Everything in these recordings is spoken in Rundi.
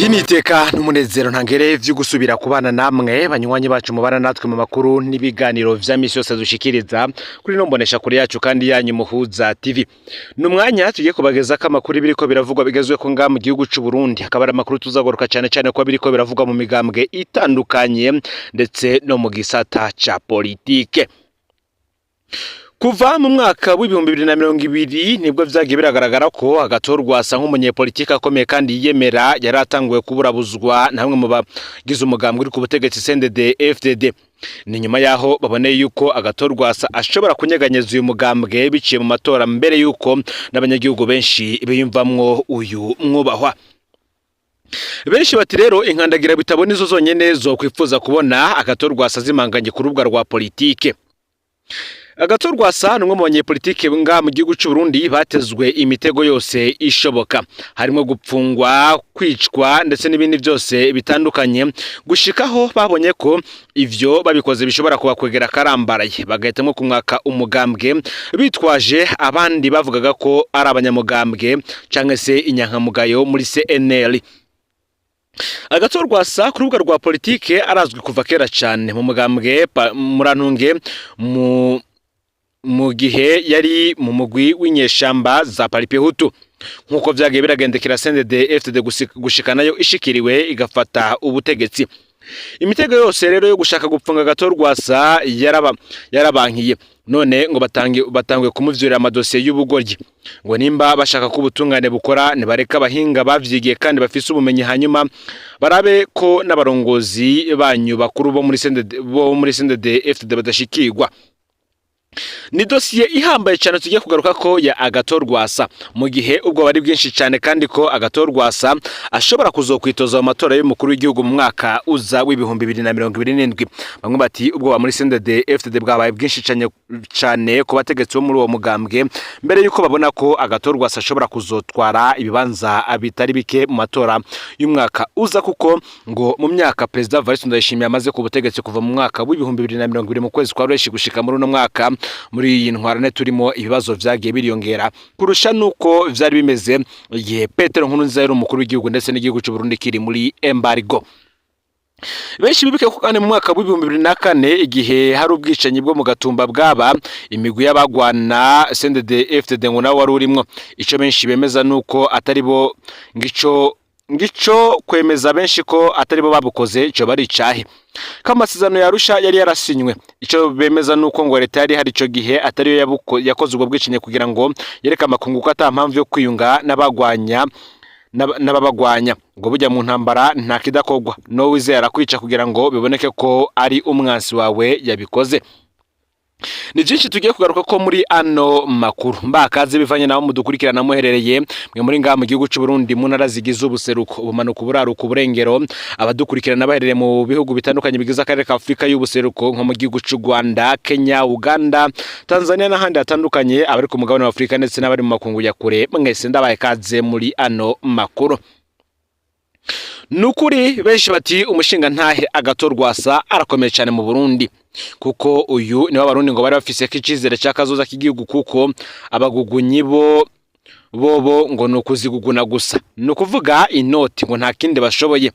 Iri iteka n'umunezero ntangere vyo gusubira kubana namwe, banywanyi bacu mubana natwe mu makuru n'ibiganiro vya misi yose dushikiriza kuri no mbonesha kure yacu kandi yanyu Muhuza TV. Ni umwanya tugiye kubagezako amakuru biriko biravugwa bigezweko ngaha mu gihugu c'u Burundi, hakaba ari amakuru tuzagaruka cane cane ko biriko biravugwa mu migambwe itandukanye ndetse no mu gisata ca politike. Kuva mu mwaka w'2020 nibwo vyagiye biragaragara ko Agathon Rwasa nk'umunyepolitike akomeye kandi yiyemera yari atanguye kuburabuzwa na bamwe mu bagize umugambwe uri ku butegetsi CNDD FDD. Ni nyuma yaho baboneye yuko Agathon Rwasa ashobora kunyeganyeza uyu mugambwe biciye mu matora, mbere yuko n'abanyagihugu benshi biyumvamwo uyu mwubahwa. Benshi bati rero inkandagira bitabo nizo zonyene zo kwifuza kubona Agathon Rwasa zimanganye ku rubuga rwa politike. Agathon Rwasa ni umwe mu banyepolitike nga mu gihugu c'u Burundi batezwe imitego yose ishoboka, harimo gupfungwa, kwicwa ndetse n'ibindi byose bitandukanye, gushikaho babonye ko ivyo babikoze bishobora kubakwegera karambaraye, bagahitamo kumwaka umugambwe bitwaje abandi bavugaga ko ari abanyamugambwe canke se inyankamugayo muri CNL. Agathon Rwasa ku rubuga rwa politike arazwi kuva kera cane mu mugambwe Murantunge, mu gihe yari mu mugwi w'inyeshamba za Palipehutu, nk'uko vyagiye biragendekera CNDD FDD gushika nayo ishikiriwe igafata ubutegetsi. Imitego yose rero yo gushaka gupfunga Agathon Rwasa yaraba yarabankiye, none ngo batanguye kumuvyurira amadosiye y'ubugoryi. Ngo nimba bashaka ko ubutungane bukora, nibareka abahinga bavyigiye kandi bafise ubumenyi, hanyuma barabe ko n'abarongozi banyu bakuru bo muri CNDD FDD badashikirwa. Ni dosiye ihambaye cyane tugiye kugaruka ko ya Agathon Rwasa, mu gihe ubwo bari bwinshi cyane kandi ko Agathon Rwasa ashobora kuzokwitoza mu matora y'umukuru w'igihugu mu mwaka uza w'2027. Bamwe bati ubwoba muri CNDD FDD bwabaye bwinshi cyane cyane ku bategetsi bo muri uwo mugambwe, mbere yuko babona ko Agathon Rwasa ashobora kuzotwara ibibanza bitari bike mu matora y'umwaka uza, kuko ngo mu myaka Perezida Evariste Ndayishimiye amaze ku butegetsi, kuva mu mwaka w'2020 mu kwezi kwa Ruheshi gushika muri uno mwaka, muri iyi ntwarane turimo, ibibazo vyagiye biriyongera kurusha nuko vyari bimeze igihe Petero Nkurunziza yari umukuru w'igihugu ndetse n'igihugu cy'u Burundi kiri muri embargo. Benshi bibuke ko kandi mu mwaka w'2004, igihe hari ubwicanyi bwo mu Gatumba bwaba imigwi y'abagwana CNDD FDD, ngo nawe wari urimwo. Ico benshi bemeza nuko atari bo, ngico kwemeza benshi ko atari bo babukoze ico bari icahe ko amasezerano ya Arusha yari yarasinywe. Ico bemeza nuko ngo leta yari hari ico gihe atariyo yakoze ubwo bwicanyi kugira ngo yereke amakungu ko ata mpamvu yo kwiyunga n'abagwanya n'ababagwanya, ngo bujya mu ntambara nta kidakorwa, no wizera kwica kugira ngo biboneke ko ari umwansi wawe yabikoze. Ni byinshi tugiye kugaruka ko muri ano makuru. Mbakaze bivanye naho mudukurikirana muherereye, mwe muri ngaha mu gihugu cy'u Burundi mu ntara zigize ubuseruko, ubumanuko, uburaruko, uburengero, abadukurikirana baherereye mu bihugu bitandukanye bigize akarere ka Afurika y'ubuseruko, nko mu gihugu cy'u Rwanda, Kenya, Uganda, Tanzania n'ahandi hatandukanye, abari ku mugabane wa Afurika ndetse n'abari mu makungu ya kure, mwese ndabaye kaze muri ano makuru. Nukuri benshi bati umushinga ntahe Agathon Rwasa arakomeye cyane mu Burundi, kuko uyu niwe Abarundi ngo bari bafise ko icizere cy'akazoza k'igihugu, kuko abagugunyi bo bobo ngo ni ukuziguguna gusa, ni ukuvuga inoti, ngo nta kindi bashoboye.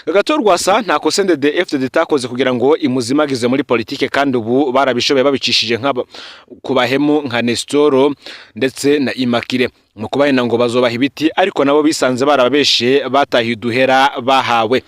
Agathon Rwasa nta kosa CNDD FDD itakoze kugira ngo imuzimagize muri politike, kandi ubu barabishoboye babicishije nk'aba ku bahemu nka Nestor ndetse na Immaculée mu kubahena ngo bazobaha ibiti, ariko nabo bisanze barababeshe, batahiye uduhera bahawe.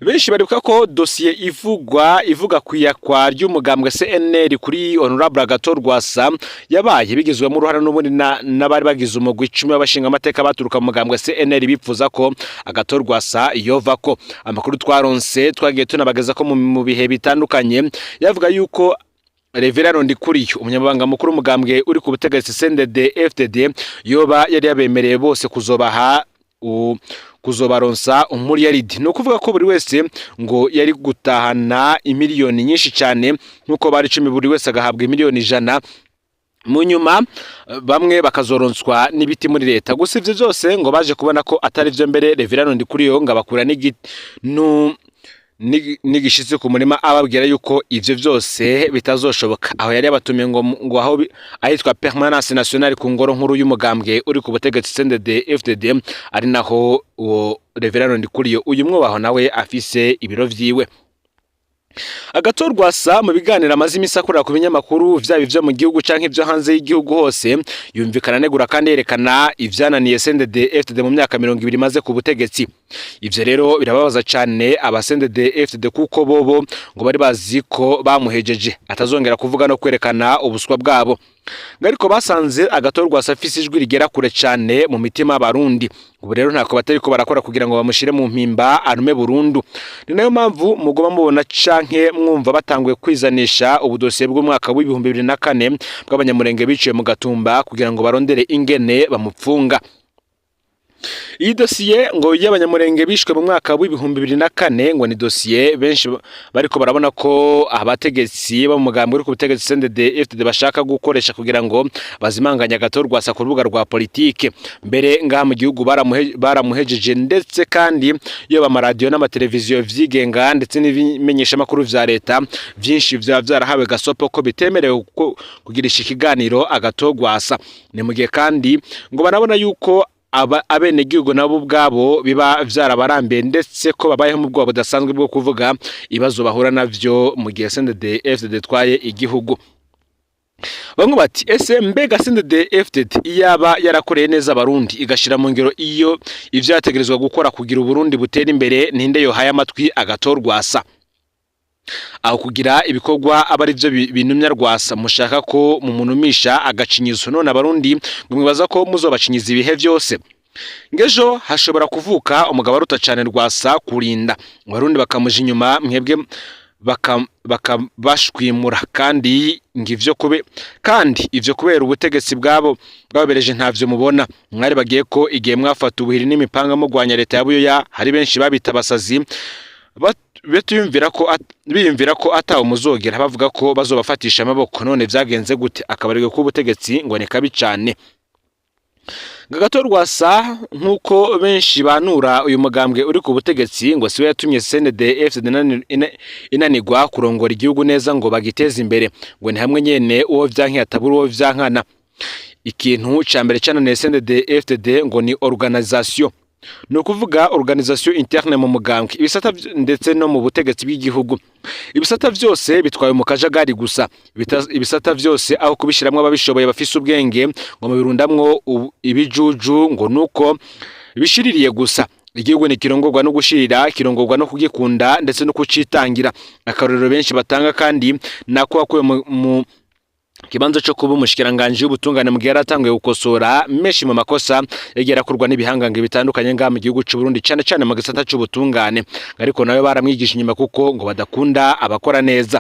Benshi baribuka ko dosiye ivugwa ivuga ku iyakwa ry'umugambwe CNL kuri Honorable Agathon Rwasa yabaye bigizwemo uruhare n'ubundi n'abari bagize umugwi 10 w'abashingamateka baturuka mu mugambwe CNL, bipfuza ko Agathon Rwasa yova ko. Amakuru twaronse twagiye tunabageza ko mu bihe bitandukanye yavuga yuko Reverend Ndikuriyo, umunyamabanga mukuru w'umugambwe uri ku butegetsi CNDD FDD, yoba yari yabemereye bose kuzobaha kuzobaronsa umuriyaridi, ni ukuvuga ko buri wese ngo yari gutahana imiliyoni nyinshi cyane, nk'uko bari 10, buri wese agahabwa imiliyoni 100, mu nyuma bamwe bakazoronswa n'ibiti muri leta. Gusa ivyo byose ngo baje kubona ko atari vyo. Mbere Reverend Ndikuriyo ngo abakura n'igiti. N'igishitsi ku murima ababwira yuko ivyo vyose bitazoshoboka. Aho yari yabatumiye ngo aho ahitwa Permanence Nationale, ku ngoro nkuru y'umugambwe uri ku butegetsi CNDD FDD, ari naho uwo Reverend Ndikuriyo, uyu mwubaho, nawe afise ibiro vyiwe. Agatorwasa mu biganiro amaze imisi akorera ku binyamakuru, vyaba ivyo mu gihugu canke ivyo hanze y'igihugu hose, yumvikana anegura kandi yerekana ivyananiye CNDD FDD mu myaka 20 imaze ku butegetsi. Ivyo rero birababaza cane aba CNDD FDD, kuko bobo ngo bari bazi ko bamuhejeje, atazongera kuvuga no kwerekana ubuswa bwabo. Ngo ariko basanze Agatorwasa afise ijwi rigera kure cane mu mitima y'Abarundi. Ubu rero ntako batariko barakora kugira ngo bamushire mu mpimba arume burundu. Ni nayo mpamvu mugoma mubona canke mwumva batanguye kwizanisha ubudosiye bw'umwaka w'2004 bw'Abanyamurenge biciye mu Gatumba, kugira ngo barondere ingene bamupfunga. Iyi dosiye ngo y'Abanyamurenge bishwe mu mwaka w'2004 ngo ni dosiye benshi bariko barabona ko abategetsi bo mu mugambi uri ku butegetsi CNDD FDD bashaka gukoresha kugira ngo bazimanganye Agatorwasa ku rubuga rwa politike. Mbere ngaha mu gihugu baramuhejeje, ndetse kandi yoba amaradiyo n'amateleviziyo vyigenga ndetse n'ibimenyeshamakuru vya leta vyinshi vyaba vyarahawe gasopo ko bitemerewe kugirisha ikiganiro Agatorwasa. Ni mu gihe kandi ngo barabona yuko aba abenegihugu nabo ubwabo biba vyarabarambiye, ndetse ko babayeho mu bwoba budasanzwe bwo kuvuga ibibazo bahura navyo mu gihe CNDD FDD twaye igihugu. Bamwe bati: "Ese mbega CNDD FDD iyaba yarakoreye neza Abarundi, igashira mu ngiro iyo ivyo yategerezwa gukora kugira Uburundi butera imbere, ninde yohaye amatwi Agatorwasa? Aho kugira ibikorwa aba ari byo binumya Rwasa, mushaka ko mumunumisha agacinyizo. None Abarundi ngo mwibaza ko muzobacinyiza ibihe vyose? Ngejo hashobora kuvuka umugabo aruta cane Rwasa kurinda, Abarundi bakamuja inyuma, mwebwe bakabashwimura. Kandi ngivyo kube kandi ivyo kubera ubutegetsi bwabo bwababereje ntavyo mubona. Mwari bagiye ko igihe mwafata ubuhiri n'imipanga mugwanya leta ya Buyoya, hari benshi babita abasazi, biyumvira ko atawe muzogera, bavuga ko bazobafatisha amaboko. None vyagenze gute? Akabariro k'ubutegetsi ngo ni kabi cane." Agatorwasa, nk'uko benshi banura uyu mugambwe uri ku butegetsi, ngo siwe yatumye CNDD FDD inanigwa kurongora igihugu neza ngo bagiteze imbere. Ngo ni hamwe nyene uwo vyanke atabura uwo vyankana. Ikintu ca mbere cananiye CNDD FDD ngo ni organisation, ni ukuvuga organisation interne mu mugambwe, ibisata ndetse no mu butegetsi bw'igihugu. Ibisata vyose bitwawe mu kajagari gusa. Ibisata vyose aho kubishiramwo ababishoboye bafise ubwenge, ngo mubirundamwo ibijuju, ngo nuko bishiririye gusa. Igihugu ntikirongorwa no gushirira, kirongorwa no kugikunda ndetse no kucitangira. Akarorero benshi batanga kandi nako wakuwe mu kibanza cyo kuba umushikiranganji w'ubutungane mu gihe yaratanguye gukosora menshi mu makosa yagiye arakorwa n'ibihangange bitandukanye ngaha mu gihugu c'u Burundi, cane cane mu gisata c'ubutungane. Ariko nawe baramwigisha inyuma, kuko ngo badakunda abakora neza.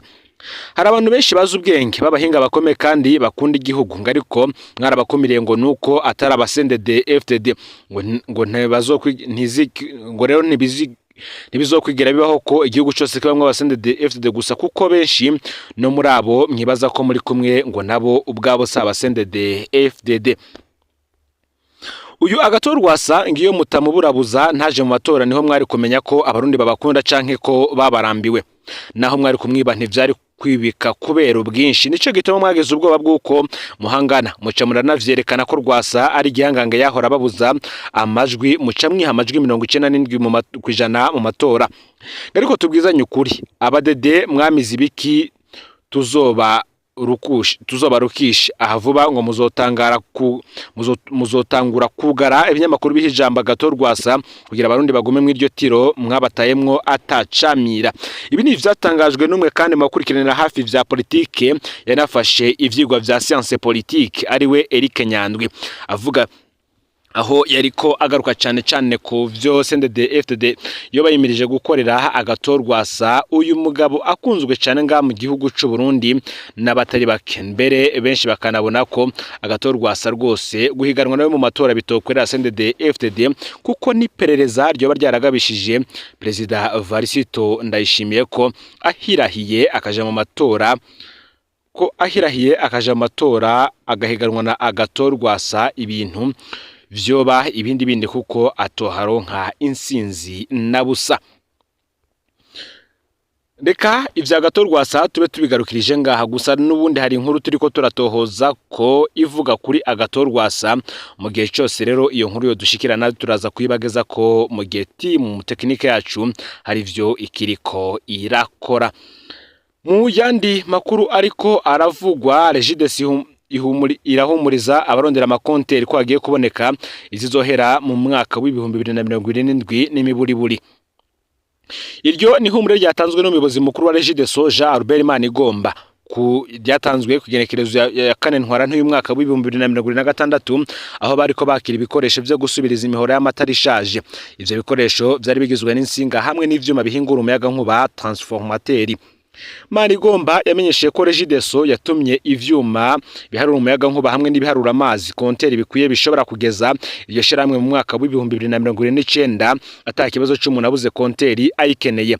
Hari abantu benshi bazi ubwenge, b'abahinga bakomeye kandi bakunda igihugu, ngo ariko mwarabakumiriye ngo nuko atari aba CNDD FDD. Ngo ntibazokwi ntizi ngo rero ntibizi ntibizokwigira bibaho ko igihugu cyose kibamwo aba CNDD FDD gusa, kuko benshi no muri abo mwibaza ko muri kumwe ngo nabo ubwabo si aba CNDD FDD. Uyu Agatorwasa ngiyo mutamuburabuza ntaje mu matora, niho mwari kumenya ko Abarundi babakunda canke ko babarambiwe. Naho mwari kumwiba ntivyari kwibika kubera ubwinshi. Nico gituma mwageze ubwoba bw'uko muhangana, muca muranavyerekana ko Rwasa ari igihangange yahora babuza amajwi, muca mwiha amajwi 97 kw'ijana mu matora. Ariko tubwizanye ukuri, abadede mwamize ibiki? Tuzoba rukushi, tuzoba rukisha aha vuba. Ngo muzotangara ku muzotangura kugara ibinyamakuru biha ijambo Agatorwasa kugira Abarundi bagume mw'iryo tiro mwabatayemwo atacamira. Ibi ni ivyatangajwe n'umwe kandi mu bakurikiranira hafi vya politike, yanafashe ivyigwa vya science politique, ariwe Eric Nyandwi, avuga aho yariko agaruka cane cane ku vyo CNDD FDD yo bayimirije gukorera Agatorwasa, uyu mugabo akunzwe cane ngaha mu gihugu c'u Burundi n'abatari bake. Mbere benshi bakanabona ko Agatorwasa rwose guhiganwa nawe mu matora bitokorera CNDD FDD, kuko n'iperereza ryoba ryaragabishije Perezida Varisito Ndayishimiye ko ahirahiye akaja mu matora, ko ahirahiye akaja mu matora agahiganwa na Agatorwasa, ibintu vyoba ibindi bindi, kuko atoharonka insinzi na busa. Reka ivya Agathon Rwasa tube tubigarukirije ngaha. Gusa n'ubundi hari inkuru turiko turatohoza ko ivuga kuri Agathon Rwasa. Mu gihe cyose rero iyo nkuru yo dushikirana, turaza kuyibageza ko mu gihe team technique yacu hari ivyo ikiriko irakora. Mu yandi makuru ariko aravugwa, Regideso irahumuriza abarondera amakonteri ko hagiye kuboneka izizohera mu mwaka w'2027 n'imiburiburi. Iryo ni ihumure ryatanzwe n'umuyobozi mukuru wa Regideso, Jean Albert Manigomba, ku ryatanzwe ku igenekerezo ya 4 Ntwarante uyu mwaka w'2026, aho bariko bakira ibikoresho vyo gusubiriza imihora y'amatara ishaje. Ivyo bikoresho vyari bigizwe n'insinga hamwe n'ivyuma bihingura umuyagankuba, transformateur. Manigomba yamenyesheje ko Regideso yatumye ivyuma biharura umuyagankuba hamwe n'ibiharura amazi, compteur, bikwiye bishobora kugeza iryo shirahamwe mu mwaka w'2029 ata kibazo c'umuntu abuze compteur ayikeneye.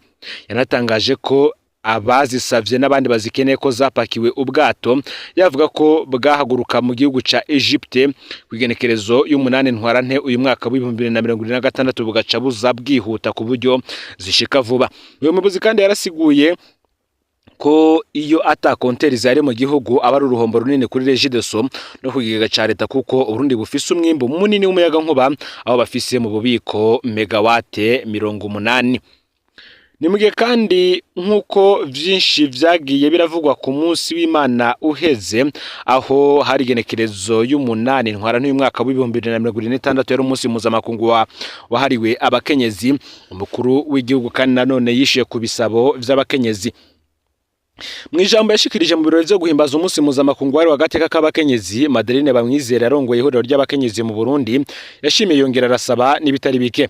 Yanatangaje ko abazisavye n'abandi bazikeneye ko zapakiwe ubwato, yavuga ko bwahaguruka mu gihugu ca Egypte ku igenekerezo y'8 Ntwarante uyu mwaka w'2026, bugaca buza bwihuta ku buryo zishika vuba. Uyu muyobozi kandi yarasiguye ko iyo ata compteur zari mu gihugu aba ari uruhombo runini kuri Regideso no ku kigega ca leta, kuko Uburundi bufise umwimbu munini w'umuyagankuba, aho bafise mu bubiko megawatt 80. Ni mu gihe kandi nk'uko vyinshi vyagiye biravugwa ku munsi w'Imana uheze, aho hari igenekerezo y'8 Ntwarante uyu mwaka w'2026, yari umunsi mpuzamakungu wahariwe abakenyezi. Umukuru w'igihugu kandi nanone yishuye ku bisabo vy'abakenyezi. Mu ijambo yashikirije mu birori vyo guhimbaza umunsi mpuzamakungu wahariwe agateka k'abakenyezi, Madeline Bamwizera arongoye ihuriro ry'abakenyezi mu Burundi yashimiye, yongera arasaba n'ibitari bike.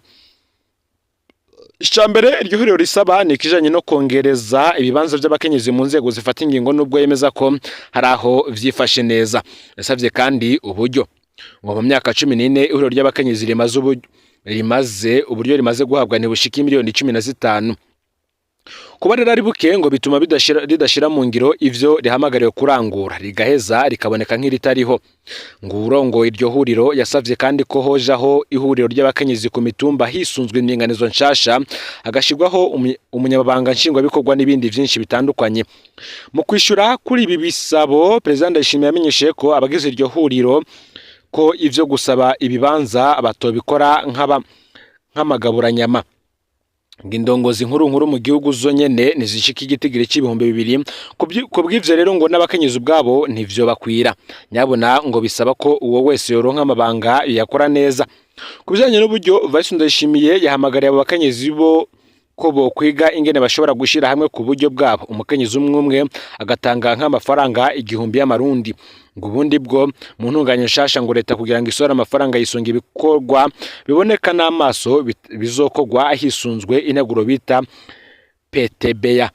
Icambere iryo huriro risaba ni ikijanye no kongereza ibibanza vy'abakenyezi mu nzego zifata ingingo, nubwo yemeza ko hari aho vyifashe neza. Yasavye kandi uburyo. Ngo mu myaka 14 ihuriro ry'abakenyezi rimaze, rimaze uburyo rimaze guhabwa ntibushika miliyoni 15. Kuba rero ari buke ngo bituma ridashira mu ngiro ivyo rihamagariwe kurangura, rigaheza rikaboneka nk'iritariho. Ngo urongoye iryo huriro yasavye kandi ko hojaho ihuriro ry'abakenyezi ku mitumba hisunzwe indinganizo nshasha, hagashirwaho umunyamabanga nshingwabikorwa n'ibindi vyinshi bitandukanye. Mu kwishura kuri ibi bisabo, Perezida Ndayishimiye yamenyesheje ko abagize iryo huriro ko ivyo gusaba ibibanza batobikora nk'amagaburanyama. Ngo indongozi nkuru nkuru mu gihugu zo nyene ntizishika igitigiri c'2000. Ku bw'ivyo rero ngo n'abakenyezi ubwabo ntivyo bakwira nyabona. Ngo bisaba ko uwo wese yoronka amabanga yakora neza. Ku bijanye n'uburyo, Vice Ndayishimiye yahamagariye abo bakenyezi bo ko bokwiga ingene bashobora gushira hamwe ku buryo bwabo, umukenyezi umwe umwe agatanga nk'amafaranga 1000 y'amarundi. Ngo ubundi bwo mu ntunganyo nshasha, ngo leta kugira ngo isohore amafaranga yisunga ibikorwa biboneka n'amaso bizokorwa hisunzwe integuro bita PTBA.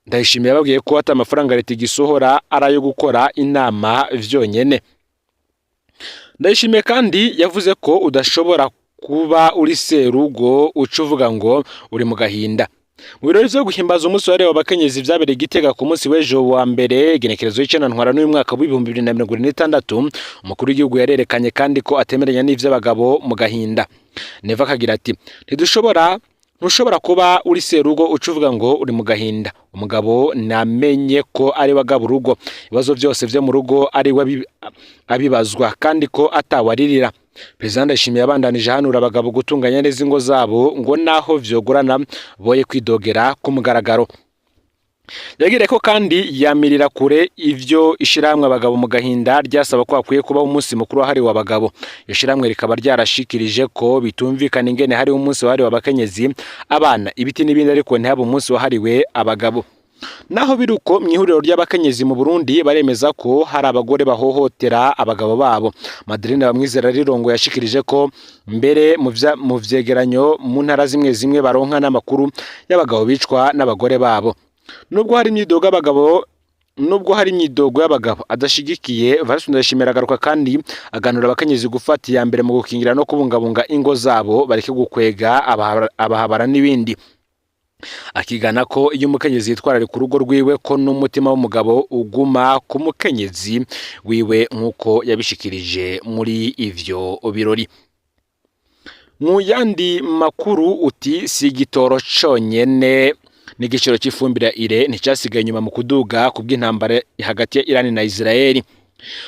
Ndayishimiye yababwiye ko ata amafaranga leta igisohora ari ayo gukora inama vyonyene. Ndayishimiye kandi yavuze ko udashobora kuba uri serugo uca uvuga ngo uri mu gahinda. Mu birori vyo guhimbaza umunsi wahariwe abakenyezi vyabereye i Gitega ku munsi w'ejo wa mbere, igenekerezo y'9 Ntwarante n'uyu mwaka w'2026, umukuru w'igihugu yarerekanye kandi ko atemeranya n'ivy'abagabo mu gahinda. Neva akagira ati: "Ntidushobora, ntushobora kuba uri serugo uca uvuga ngo uri mu gahinda. Umugabo namenye ko ari we agaba urugo, ibibazo byose vyo mu rugo ari we abibazwa, kandi ko atawaririra." Perezida Ndayishimiye yabandanije ahanura abagabo gutunganya neza ingo zabo, ngo naho vyogorana boye kwidogera ku mugaragaro. Yagiriye ko kandi yamirira kure ivyo ishirahamwe Abagabo mu Gahinda ryasaba ko hakwiye kubaho umunsi mukuru wahariwe abagabo. Iryo shirahamwe rikaba ryarashikirije ko bitumvikana ingene hariho umunsi wahariwe abakenyezi, abana, ibiti n'ibindi, ariko ntihabe umunsi wahariwe abagabo. Naho biri uko, mw'ihuriro ry'abakenyezi mu Burundi baremeza ko hari abagore bahohotera abagabo babo. Madeline Bamwizera Rirongo yashikirije ko mbere mu vyegeranyo mu ntara zimwe zimwe baronka n'amakuru y'abagabo bicwa n'abagore babo. Nubwo hari imyidogo y'abagabo adashigikiye, Evariste Ndayishimiye aragaruka kandi aganura abakenyezi gufata iya mbere mu gukingira no kubungabunga ingo zabo, bareke gukwega abahabara n'ibindi. Akigana ko iyo umukenyezi yitwararika urugo rwiwe, ko n'umutima w'umugabo uguma ku mukenyezi wiwe, nk'uko yabishikirije muri ivyo birori. Mu yandi makuru, uti si igitoro conyene. N'igiciro c'ifumbire urée nticasigaye inyuma mu kuduga kubw'intambara hagati ya Iran na Israel.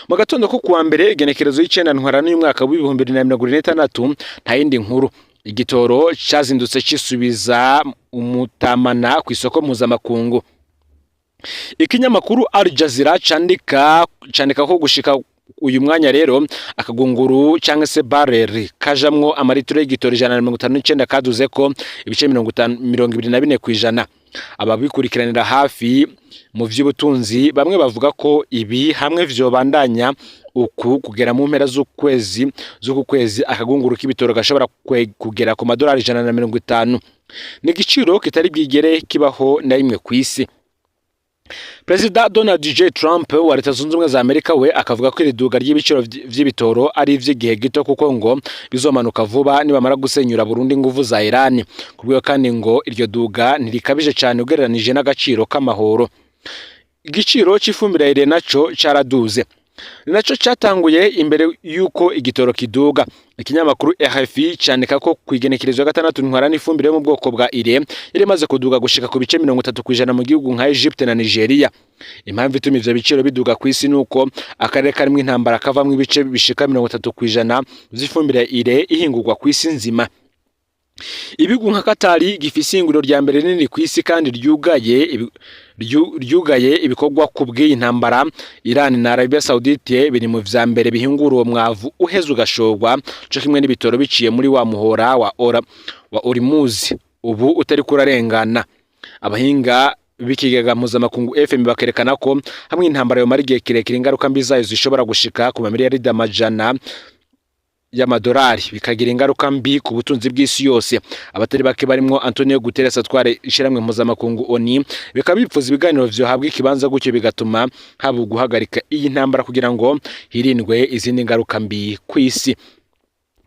Mu gatondo ko kuwa mbere, igenekerezo y'icenda Ntwarante y'umwaka w'2026, nta yindi nkuru. Igitoro cazindutse cisubiza umutamana ku isoko mpuzamakungu. Ikinyamakuru Al Jazeera candika ko gushika uyu mwanya rero akagunguru cyangwa se barrel kajamwo amaritiro y'igitoro 159 kaduze ko ibice 50, 24%. Ababikurikiranira hafi mu vy'ubutunzi bamwe bavuga ko ibi hamwe vyobandanya uku kugera mu mpera z'ukwezi z'uku kwezi, akagunguru k'ibitoro gashobora kugera ku madolari 150. Ni igiciro kitari bwigere kibaho na rimwe kw'isi. Perezida Donald J Trump wa Leta Zunze Ubumwe za Amerika we akavuga ko iri duga ry'ibiciro vy'ibitoro ari ivy'igihe gito, kuko ngo bizomanuka vuba nibamara gusenyura burundu inguvu za Iran. Kubwiyo kandi ngo iryo duga ntirikabije cyane ugereranije n'agaciro k'amahoro. Igiciro c'ifumbire urée naco caraduze, ni naco cyatanguye imbere y'uko igitoro kiduga. Ikinyamakuru RFI candika ko ku igenekerezo ya 6 Ntwarante ifumbire yo mu bwoko bwa urée yari imaze kuduga gushika ku bice 30% mu gihugu nka Egypte na Nigeria. Impamvu ituma ivyo biciro biduga ku isi nuko akarere karimwo intambara kavamwo ibice bishika 30% vy'ifumbire urée ihingurwa ku isi nzima. Ibihugu nka Katari gifise ihinguriro rya mbere rinini ku isi kandi ryugaye ibikorwa ku bw'iyi ntambara, Iran na Arabia Saudite biri mu vya mbere bihingura uwo mwavu uheze ugashorwa co kimwe n'ibitoro biciye muri wa muhora wa Hormuz ubu utari kurarengana. Abahinga b'ikigega mpuzamakungu FMI bakerekana ko hamwe intambara yomara igihe kirekire, ingaruka mbi zayo zishobora gushika ku mamiliyaridi amajana y'amadolari, bikagira ingaruka mbi ku butunzi bw'isi yose. Abatari bake barimwo Antonio Guterres atwara ishyirahamwe mpuzamakungu ONU bikaba bipfuza ibiganiro vyohabwa ikibanza, gutyo bigatuma haba guhagarika iyi ntambara kugira ngo hirindwe izindi ngaruka mbi ku isi.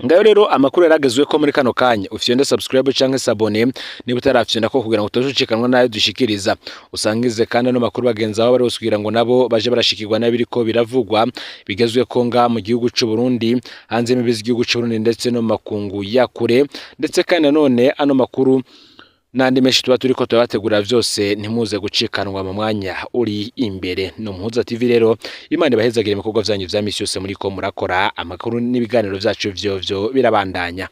Ngayo rero amakuru yaragezwe ko muri kano kanya. Ufyonde subscribe canke s'abonner niba utarafyonda ko kugira ngo utazucikanwa nayo dushikiriza. Usangize kandi ano makuru bagenzi babo bari bose kugira ngo nabo baje barashikirwa n'abiriko biravugwa bigezwe ko nga mu gihugu c'u Burundi, hanze y'imbibi z'igihugu c'u Burundi, ndetse no mu makungu ya kure. Ndetse kandi nanone ano makuru n'andi menshi tuba turiko turabategurira vyose ntimuze gucikanwa mu mwanya uri imbere. No Muhuza TV rero, Imana ibahezagire ibikorwa vyanyu vya misi yose muriko murakora. Amakuru n'ibiganiro vyacu vyovyo birabandanya.